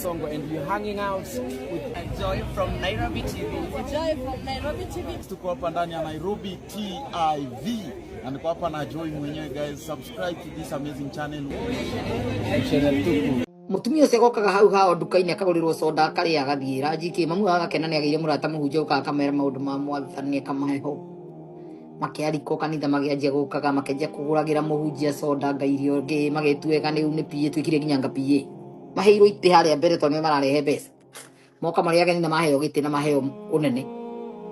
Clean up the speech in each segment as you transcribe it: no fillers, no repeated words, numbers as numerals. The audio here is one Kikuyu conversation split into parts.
Onsongo and we're hanging out with Joy from Nairobi TV. Joy from Nairobi TV. Tuko hapa ndani ya Nairobi TIV na niko hapa na Joy mwenyewe. Guys, subscribe to this amazing channel. Mutumia ũcio agokaga hau hao nduka-inĩ akagũrĩrwo soda akarĩa agathiĩ ranjiki mamu agakena nĩ agĩire mũrata mũhunjia ũkaga akamera maũndũ ma mwathani akamahe ho makĩarikwo kanitha magĩanjia gũkaga makĩanjia kũgũragĩra mũhunjia soda nga irio ngĩ magĩtuĩka nĩ nĩ PA twĩkire nginya nga PA maheirwo itĩ harĩa mbere tondũ nĩo mararehe mbeca moka marĩ ageni na maheo gĩtĩ na maheo ũnene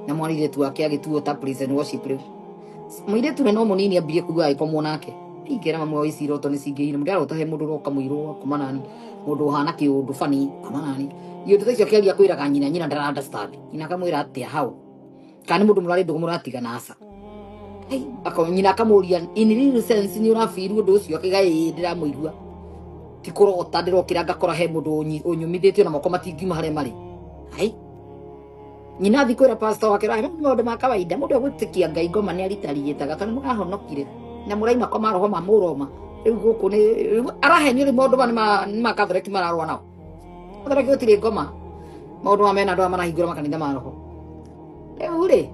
na mwanirĩtu wake agĩtuo ta praise and worship rĩu mũirĩtu we no mũnini ambirie kuga agĩkomwo nake ingĩra mamu wa ici iroto nĩ cingĩire mũndũ arota he mũndũ ũroka mũirũ akoma nani mũndũ ũhana kĩũndũ bani koma nani iũndũ ta icio akĩaria kwĩraga nyina nyina ndara understand nyina akamwĩra atĩa hau kana nĩ mũndũ mũrarĩ ndũgũ mũratigana aca. Ai, nyina akamũria in real sense nĩ ũrabiru ũndũ ũcio akĩga ĩĩ ndĩramũigua ti kũrota ndĩrokĩra ngakora he mũndũ ũnyũmithĩtio na moko matingiuma harĩa marĩ. Ai, nyina athi kwĩra pastor wake rahe maũndũ ma kawaida mũndũ egwĩtĩkia Ngai ngoma nĩ aritariĩtaga tondũ mũrahonokire na mũraima kwa maroho ma mũroma rĩu gũkũ nĩ rĩu arahenio rĩu maũndũ ma nĩ ma Catholic mararũa nao Catholic gũtirĩ ngoma maũndũ ma mena andũ aya marahingũra makanitha ma roho rĩu rĩ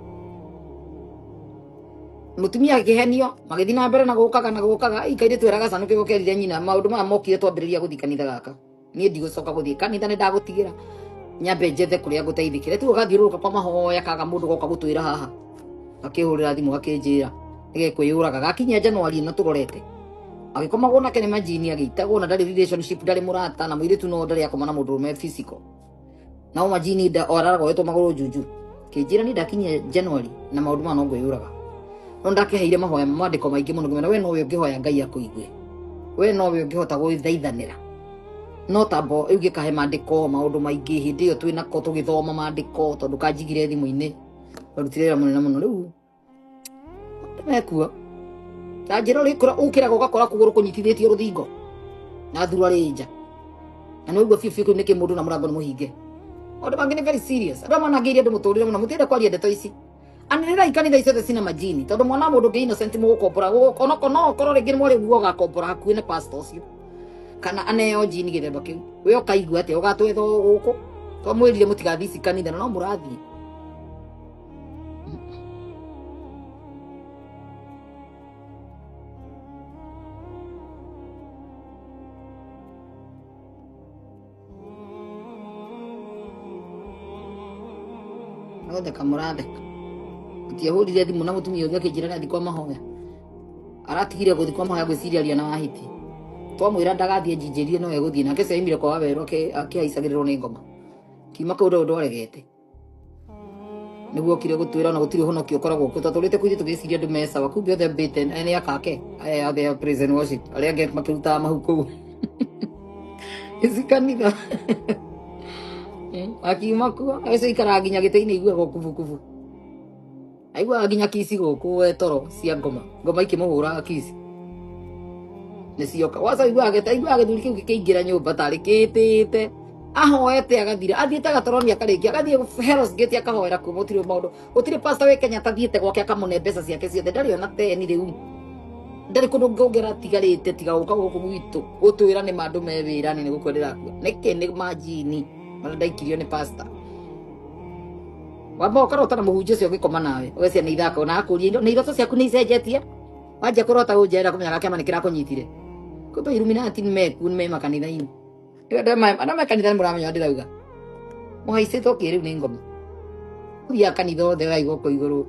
mutumia akĩhenio magĩthiĩ na mbere na gũkaga na gũkaga ikairĩtu eragaca nĩkĩo kerire nyina maũndũ maya mokire twambĩrĩria gũthiĩ kanitha gaka niĩ ndigũcoka gũthiĩ kanitha nĩ ndagũtigĩra nyambe njethe kũrĩa ngũteithĩkĩre tu gathiũrũrũka kwa mahoya kaga mũndũ goka gũtwĩra haha gakĩhũrĩra thimũ gakĩnjĩra nĩgekwĩyũraga gakinyia Januari ĩno tũrorete agĩkomagwo nake nĩ majini agĩitagwo na ndarĩ relationship ndarĩ mũrata na mũirĩtu no ndarĩ akoma na mũndũrũme physical nao majini araragoetwo magũrũ junju kĩnjĩra nĩ ndakinyia Januari na maũndũ maya no ngwĩyũraga no ndakeheire mahoya mandĩko maingĩ mũno ngĩmera we nowe ũngĩhoya Ngai akũigue we nowe ũngĩhota gwĩthaithanĩra no tambo rĩu ngĩkahe mandĩko maũndũ maingĩ hĩndĩ ĩyo twĩnako tũgĩthoma mandĩko tondũ kanjigire thimũ-inĩ warutire wĩra mũnene mũno rĩu mekuo na njĩra ũrĩkũra ũkĩraga ũgakora kũgũrũ kũnyitithĩtio rũthingo na thurarĩ nja na nĩwaigua biũ biũ kĩu nĩkĩ mũndũ na mũrango nĩ mũhinge maũndũ mangĩ nĩ very serious andũ manangĩirie andũ mũtũrĩre mũno mũtienda kwaria ndeto ici anĩrĩrai kanitha ici ciothe cina majini tondũ mwana wa mũndũ ũngĩ innocent mũgũkombora onoko no okorwo rĩngĩ nĩ mwarĩ guo ũgakombora hakuhĩ na pastor ũcio kana aneo jini gĩthemba kĩu we ũkaigua atĩa ũgatwetha gũkũ twamwĩrire mũtigathiĩ ici kanitha na no mũrathiĩ. Gũtheka mũratheka gũtiahũrire thimũ na mũtumia ũngĩ akĩnjĩra nĩathiĩ kwa mahoya aratigire gũthiĩ kwa mahoya gwĩciria aria na wahiti twamwĩra ndagathiĩ njinjĩrie no egũthiĩ nake cio aimire kwa wawerũ akĩhaicagĩrĩrwo nĩ ngoma kiuma kũu ndũndũ aregete nĩguo okire gũtwĩra ona gũtirĩ ũhonokio ũkoragwo kuo twatũrĩte kũithuĩ tũgĩciria andũ me sawa kumbe othe mbĩte nĩ akake aya othe a praise and worship arĩa angĩ makĩrutaga mahu kũu ici kanitha akiuma kuo acio ikaraga nginya gĩtĩ-inĩ iguaga kubukubu aiguaga nginya kici gũkũ we toro cia ngoma ngoma ikĩmũhũraga kici nĩcioka waca aiguaga gĩthuri kĩu gĩkĩingĩra nyũmba tarĩ kĩtĩte ahoete agathira athiĩte agatoroni akarĩkia agathiĩ Heros Gate akahoera kuo gũtirĩ maũndũ gũtirĩ pastor wĩ Kenya atathiĩte gwake akamũne mbeca ciake ciothe ndarĩ ona teni rĩu ndarĩ kũndũ kũngĩ aratigarĩte tiga gũka gũkũ gwitũ gũtwĩra nĩ mandũ me wĩra nĩ gũkua ndĩrakua nĩkĩ nĩ majini marĩa ndaikirio nĩ pastor wamba ũkarota na mũhunjia ũcio ũgĩkoma nawe ũgecia nĩ ithako na akũria nĩ iroto ciaku nĩ icenjetie wanjia kũrota gũnjerera kũmenyaga kĩama nĩ kĩrakũnyitire kumbe Illuminati nĩ mekuo nĩ me makanitha-inĩ andũ me kanitha nĩ mũramenya ndĩrauga mũhaicĩtwo kĩ rĩu nĩ ngoma ũthiaga kanitha othe oya igoko igũrũ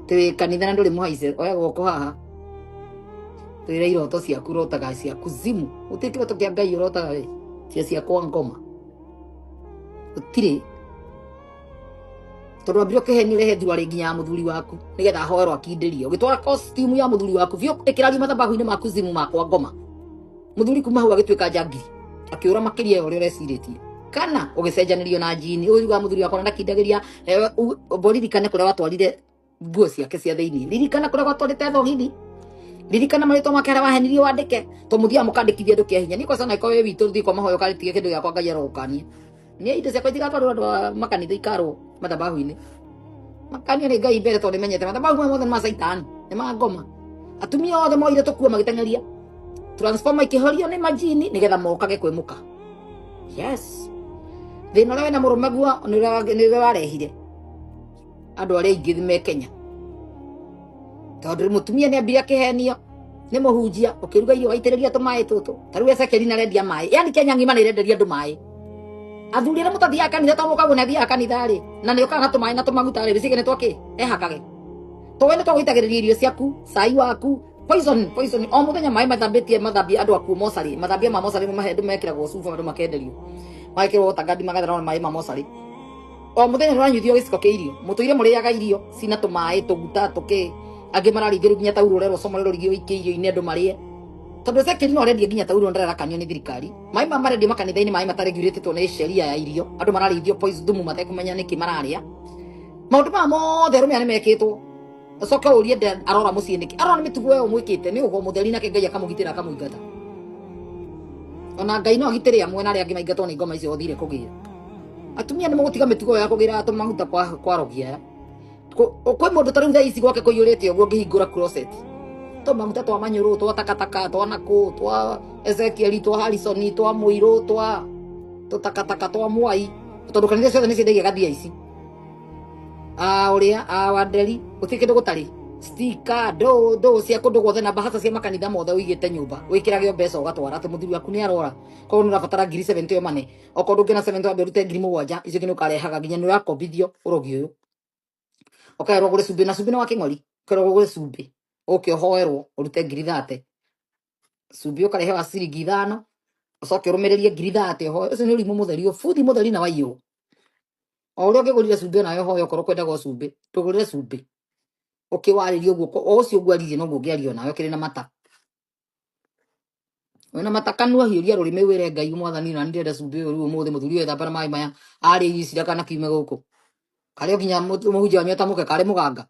twĩ kanitha na ndũrĩ mũhaice oya guoko haha twĩre iroto ciaku ũrotaga cia kuzimu gũtirĩ kĩroto kĩa Ngai ũrotaga we cia cia kwa ngoma gũtirĩ tondũ wambire ũkĩhenio ũrehe thuruarĩ nginya ya mũthuri waku nĩgetha ahoerwo akindĩrio ũgĩtwara costume ya mũthuri waku biũ ĩkĩrario mathabahu-inĩ ma kuzimu makwa ngoma mũthuri kuma hau agĩtuĩka njangiri akĩũra makĩria ya ũrĩa ũrecirĩtie kana ũgĩcenjanĩrio na njini ũriugaga mũthuri wakwa ndakindagĩria ririkane kũrĩa watwarire nguo ciake cia thĩinĩ ririkana kũrĩa gwatwarĩte thogithi ririkana marĩtwa make harĩa wahenirio wandĩke to mũthiaga mũkandĩkithia andũ kĩa hinya niĩ kwaca naĩkorwo wĩ witũ thiĩ kwa mahoya ũkarĩtige kĩndũ gĩakwa Ngai arogũkania niĩ indo ciakwa itigatwarwo andũ a makanitha ikarwo mathabahu-inĩ makania nĩ Ngai mbere tondũ nĩmenyete mathabahu maya mothe nĩ ma caitani nĩ ma ngoma atumia othe moire tũkuo magĩteng'eria transformer ikĩhorio nĩ majini nĩgetha mokage kwĩmũka Yes, thĩna ũrĩa wĩna mũrũme guo nĩ ũrĩa warehire andũ arĩa aingĩ me Kenya, tondũ mũtumia nĩ ambire akĩhenio nĩ mũhunjia, ũkĩruga irio waitĩrĩria tũmaĩ tũtũ. Ta rĩu Ezekiel nĩ arendia maĩ, yani Kenya ng'ima nĩ ĩrenderia andũ maĩ. Athuri arĩa mũtathiaga kanitha, to mũkagwo nĩ athiaga kanitha rĩ, na nĩ ũkaga na tũmaĩ na tũmaguta rĩ, rĩcige nĩ twakĩ ehakage tũĩ nĩ twagũitagĩrĩria irio ciaku, cai waku, poison poison o mũthenya. Maĩ mathambĩtie mathambia andũ akuo mocarĩ, mathambia ma mocarĩ mahe andũ mekĩragwo cuba, andũ makenderio magekĩrwo tagandi magathera na maĩ ma mocarĩ. O mũthenya nĩũranyuithio gĩciko kĩa irio, mũtũire mũrĩaga irio cina tũmaĩ tũguta tũkĩ, angĩ mararingĩrwo nginya taurũ ũrerwo comorerwo rigi ũikie irio-inĩ andũ marĩe, tondũ Ezekiel no arendia nginya taurũ ndarerakanio nĩ thirikari. Maĩ ma marendio makanitha-inĩ, maĩ mataregulatĩtwo nĩ sheria ya irio, andũ mararĩithio poison thumu matekũmenya nĩkĩ mararĩa. Maũndũ maya mothe arũme aya nĩmekĩtwo. Ũcoke ũrie nde arora mũciĩ nĩkĩ, arora nĩ mĩtugo ĩyo mwĩkĩte nĩ ũgo mũtheri, nake Ngai akamũgitĩra akamũingata. Ona Ngai no agitĩre amwe na arĩa angĩ maingatwo nĩ ngoma icio othire kũgĩra. Atumia nĩ mũgũtiga mĩtugo ya kũgĩra tũmaguta kwa rogi aya. Kwĩ mũndũ ta rĩu thaa ici gwake kũiyũrĩte ũguo, ngĩhingũra closet tå maguta twa manyũrũ, twa takataka, twa nakũ, twa Ezekiel, twa Harrison, twa mũirũ, twa tũtakataka twa mwai, tondũ kanitha ciothe nĩ ciendagia gathia ici a ũrĩa a wanderi, gũtirĩ kĩndũ gũtarĩ, stika ndũ ndũ cia kũndũ guothe na bahasa cia makanitha mothe ũigĩte nyũmba, wĩkĩrage o mbeca ũgatwara atĩ mũthuri waku nĩ arora. Koguo nĩ ũrabatara ngiri 70 o mane, okorwo ndũngĩona 70 wambe ũrute 7,000, icio ingĩ nĩ ũkarehaga nginya nĩ ũrakombithio ũrogi ũyũ. Ũkerwo ũgũre cumbĩ na cumbĩ nĩ wa kĩng'ori, ũkerwo ũgũre cumbĩ ũke ũhoerwo ũrute 30,000, cumbĩ ũkarehe wa ciringi 5, ũcoke ũrũmĩrĩrie 30,000 ũhoe. Ũcio nĩ ũrimũ mũtheri, ũbuthi mũtheri na waiyũrwo. O ũrĩa ũngĩgũrire cumbĩ onawe ũhoe, okorwo kwendaga o cumbĩ, tũgũrĩre cumbĩ ũkĩwarĩrie ũguo, o ũcio ũguo noguo ũngĩaria onawe ũkĩrĩ na mata, wĩna mata kanua, hiũria rũrĩmĩ wĩre Ngai, mwathani, na ndĩrenda cumbĩ ũyũ rĩu ũmũthĩ, mũthuri ũyũ ethamba na maĩ maya arĩ irio ici ndakanakiume gũkũ, karĩ o nginya mũhunjia wanyu atamũke karĩ mũganga.